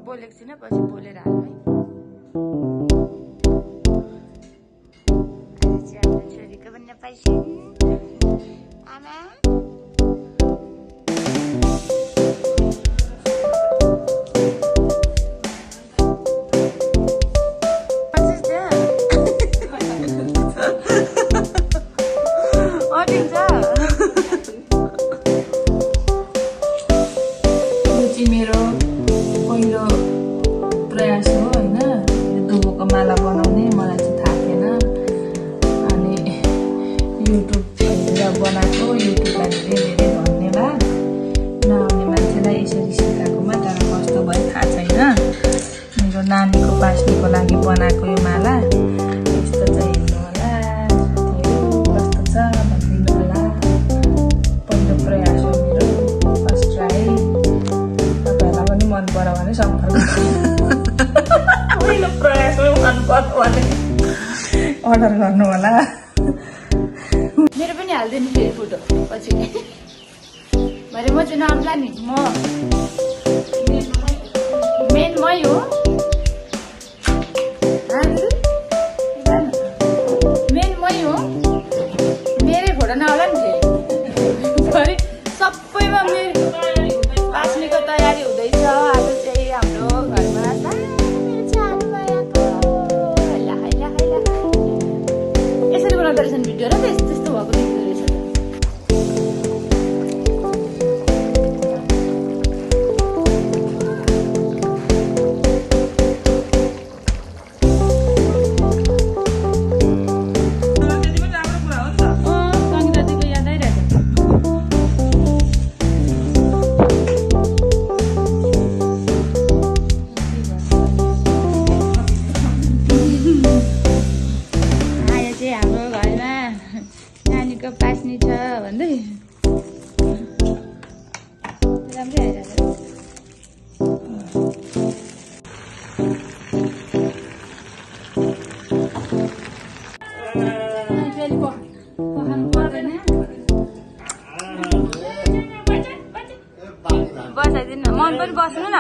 बोलेको छैन पछि बोलेर हाल्नु है। आज चाहिँ हाम्रो छोरीको पनि पैसा आमा मेरो पहिलो प्रयास हो होइन, दुबोको माला बनाउने। मलाई चाहिँ थाहा थिएन, अनि युट्युबतिर बनाएको। युट्युबलाई धेरै धेरै धन्यवाद। नआउने मान्छेलाई यसरी सिकाएकोमा। तर कस्तो भयो थाहा छैन। मेरो नानीको पास्नीको लागि बनाएको यो माला यस्तो चाहिँ हेर्नु होला, कस्तो छ भनिदिनु होला। पहिलो प्रयास हो मेरो, फर्स्ट ट्राई। मन पर्यो भने सम्पर्क पहिलो प्रयासमै मन पर्यो भने अर्डर गर्नु होला। मेरो पनि हालिदिनु फेरि फोटो पछि। भरे म चाहिँ नआउँला नि, म मेन मै हो। मेन मै हो, मेरै फोटो नआउला नि फेरि। भरे सबैमा मेरो पास्नीको तयारी हुँदैछ। आज चाहिँ हाम्रो घरमा यसरी बनाउँदो रहेछन् भिडियो र त्यस्तो भएको देख्दो रहेछ। पास्नी छ भन्दै राम्रै आइरहेछ। बसाइदिनु, मन पनि बस्नु न।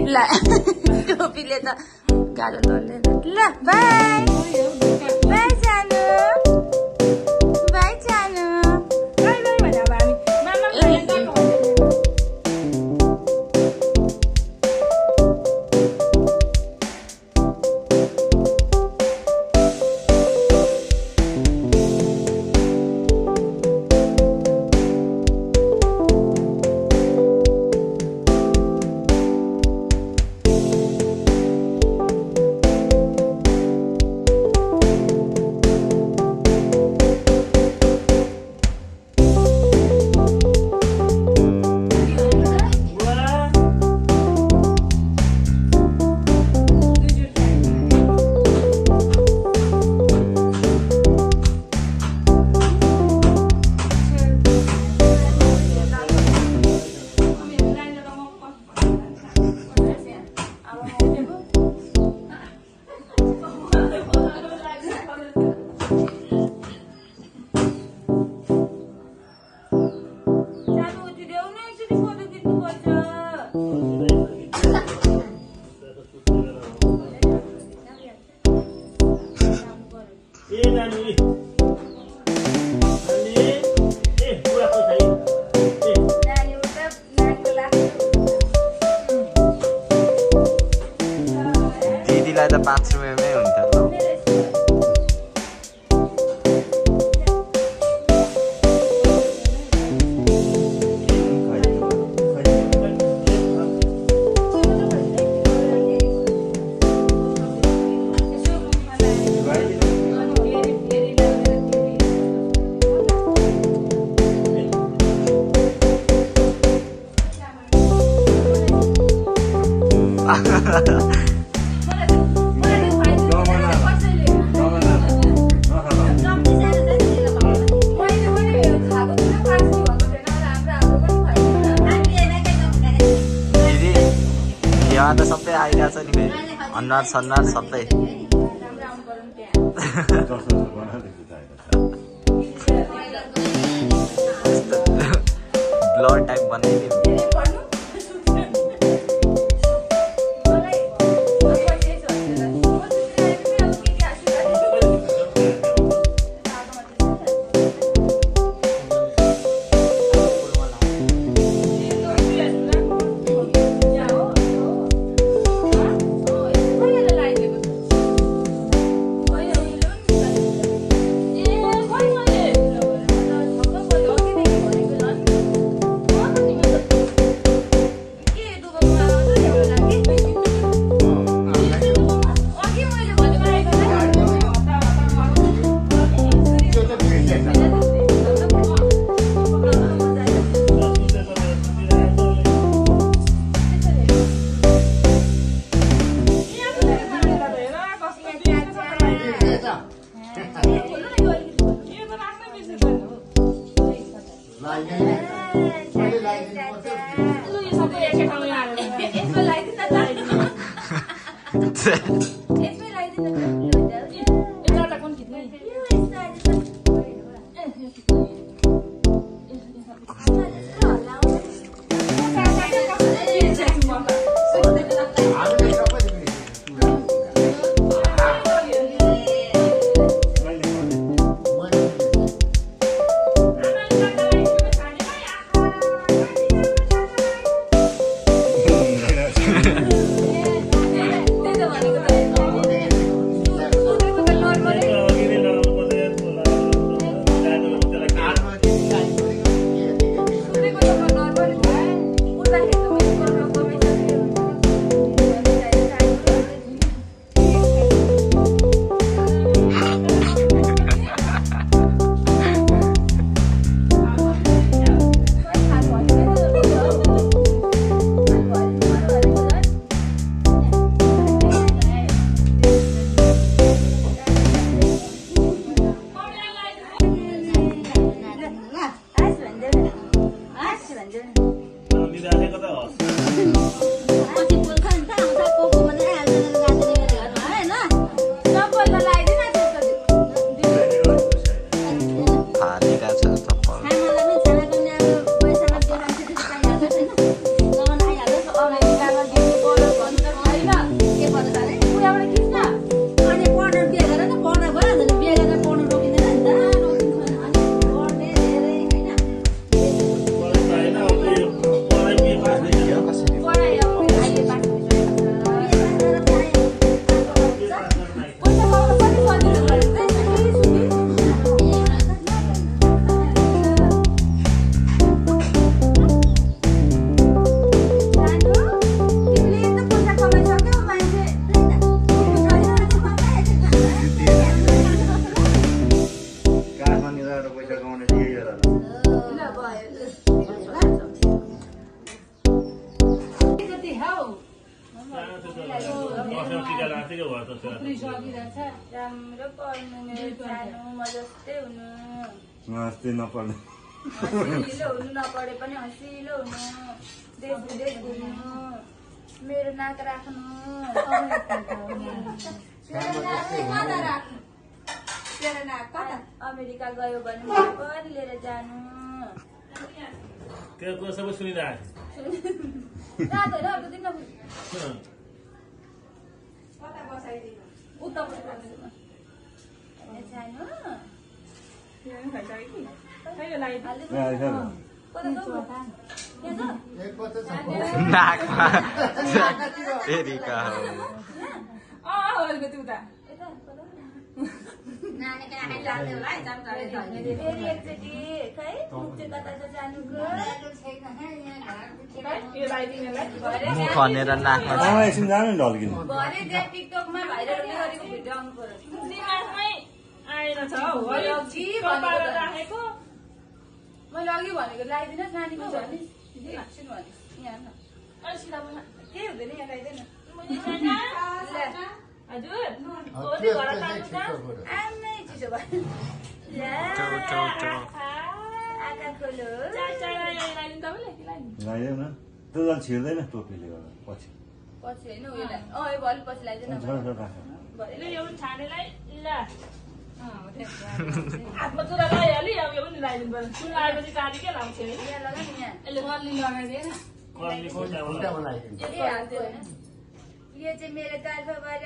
ल टोपीले त गाह्रो गर्दैन। ल बाई बाई जानु, बाई जानु। 5 रुपियाँमै हुन्थ्यो त सबै आइरहेछ नि फेरि अनुहार सन्हार सबै ब्लड टाइप बनाइदियो राम्रो पढ्नु मेरो सानो म जस्तै हुनु हस्ती नपढ्नु हँसिलो हुनु नपढे पनि हँसिलो हुनु देश विदेश घुम्नु मेरो नाक राख्नु अमेरिका गयो भने मलाई पनि लिएर जानु त्यो सबै सुनिरहेको उता जानु नाकमा फेरि अलिकति उता मुख खनेर नाकमा एकछिन जानु नि ढल्किनु टिकटकमा भाइरल गरेको भिडियो आउनु पर्यो आएर छ हो राखेको मैले अघि भनेको लगाइदिनुहोस् नानीको भनिस् केही हुँदैन यहाँ लगाइदिएन हजुर आमै चिसो भयो आँखा खोलो लगाइदेऊ न त्यो झन् छिर्दैन टोपीले गर्दा पछि पछि होइन उयोलाई यो भोलि पछि लगाइदिएन छानेलाई ल हातमा चुरा लगाइहाल्यो अब यो पनि लगाइदिनु पर्यो चुरा लगाएपछि काली के लाउँछ यहाँ लगा नि यहाँ यसले कर्ली लगाइदिएन यो चाहिँ मेरो तर्फबाट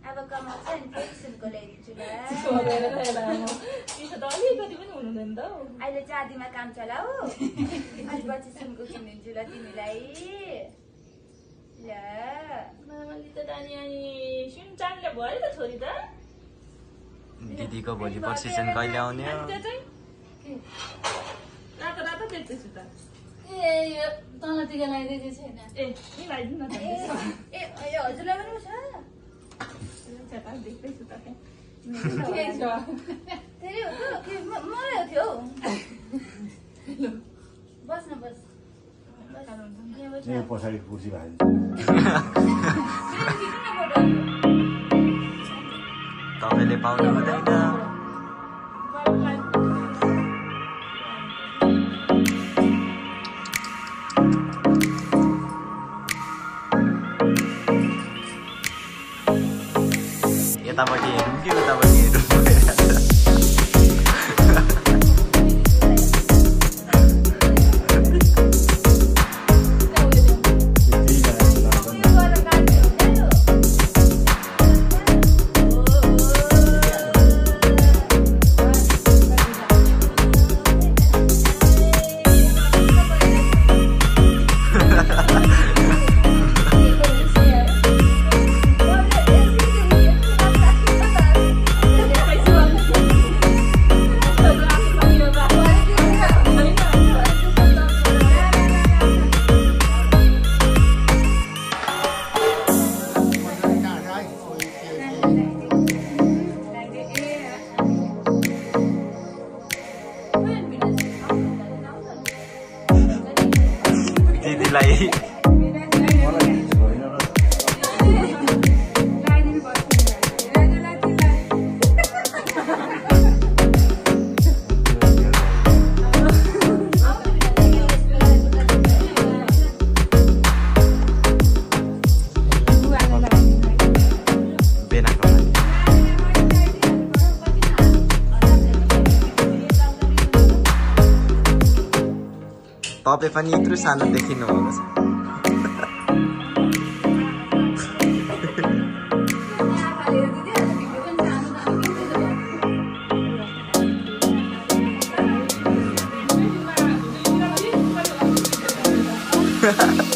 अब कमाउँछ नि फेरि सुनको ल्याइदिन्छु ल चिसो त अलिकति पनि हुनुहुँदैन त हौ अहिले चाँदीमा काम चलाऊ अनि पछि सुनको किनिदिन्छु ल तिमीलाई ल मामाले त नानी अनि सुन चान्ने भयो त छोरी त दिदीको भोलि पर्सि चाहिँ कहिले आउने हो त्यो चाहिँ रातो रातो बेच्दैछु त ए यो तलतिर लगाइदिएको छैन ए लगाइदिनु न त ए हजुरलाई पनि छ देख्दैछु त धेरै हो कि मलाई हो थियो बस्न बस यहाँ पछाडि कुर्सी भाइ तपाईँले पाउनु हुँदैन यतापट्टि हेरौँ कि उतापट्टि हेरौँ दिदीलाई तपाईँ पनि यत्रो सानो देखिनु भएको छ Ha ha ha.